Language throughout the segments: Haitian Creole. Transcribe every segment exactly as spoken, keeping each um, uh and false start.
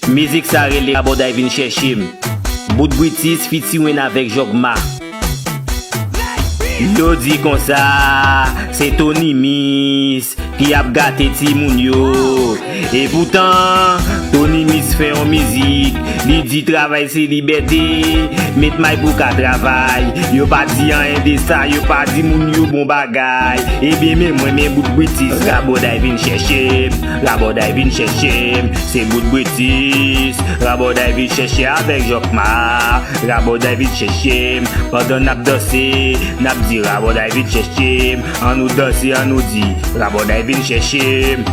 Mizik sa rele Rabòday vin chèche m. Bout Britis featuring avèk Jòkma. Yo di konsa, se Tony Miss ki ap gate timoun yo. E poutan, Tony Miss fè yon mizik, li di travay se libète, met may pou ka travay. Yo pa di anyen de sa, yo pa di moun yo bon bagay. Ebyen, men mwen, men Bout Britis, Rabòday vin chèche m, Rabòday vin chèche m. Se Bout Britis, Rabòday vin chèche avèk Jòkma. Rabòday vin chèche m, pandan n ap danse, n ap di Rabòday vin chèche m. Ann nou danse, ann nou di Rabòday vin chèche m.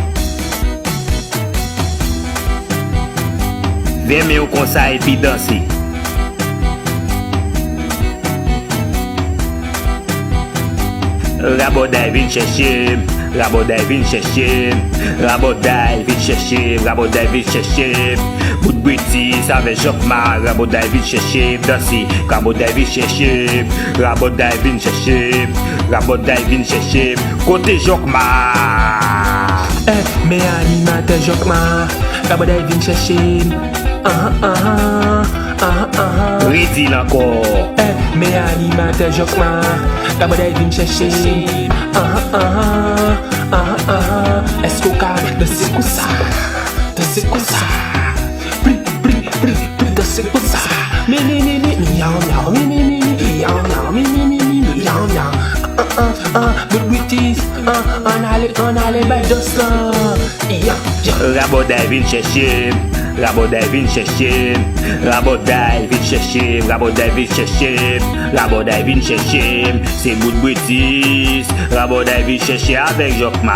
Vèmen w konsa epi danse. Rabòday vin chèche m, Rabòday vin chèche m, Rabòday vin chèche m, Rabòday vin chèche m. Bout Britis avèk Jòkma, Rabòday vin chèche m, danse, Rabòday vin chèche m, Rabòday vin chèche m, Rabòday vin chèche m. Kote Jòkma? Eh, men animatè Jòkma, Rabòday vin chèche m. Ahan, ahan, ahan, ahan. Redi l ankò. Eh, men animatè Jòkma, Rabòday vin chèche m. Ahan, ahan, ahan, ahan. Èske w ka danse konsa? Danse konsa. Pri, pri, pri, pri, danse konsa. Mi, mi, mi, mi, miyaw, miyaw, mi, mi, mi, mi, miyaw, miyaw, mi, mi, mi, mi, miyaw, miyaw. Ah, ah, ah, ah, Bout Britis, ah, ann ale, ann ale, bay dans lan. Yeah, yeah. Rabòday vin chèche m, Rabòday vin chèche m, Rabòday vin chèche m, Rabòday vin chèche m, Rabòday vin chèche m. Se Bout Britis, Rabòday vin chèche avèk Jòkma.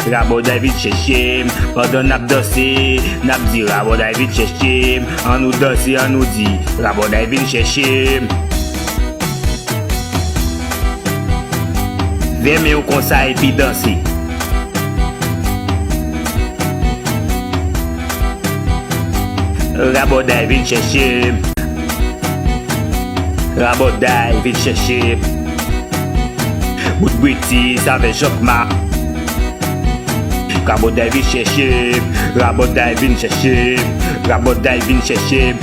Rabòday vin chèche m, pandan n ap danse, n ap di Rabòday vin chèche m. Ann nou danse, ann nou di Rabòday vin chèche m. Vèmen w konsa epi danse. Rabòday vin chèche m. Rabòday vin chèche m. Bout Britis avèk Jòkma. Rabòday vin chèche m. Rabòday vin chèche m. Rabòday vin chèche m.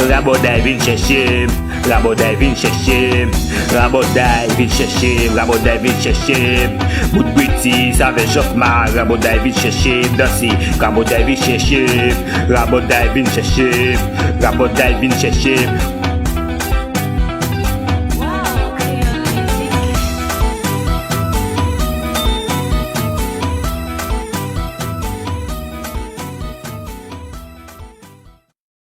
Rabòday vin chèche m, Rabòday vin chèche m, Rabòday vin chèche m, Rabòday vin chèche m. Bout Britis avèk Jòkma, Rabòday vin chèche m, danse, Rabòday vin chèche m, Rabòday vin chèche m, Rabòday vin chèche m.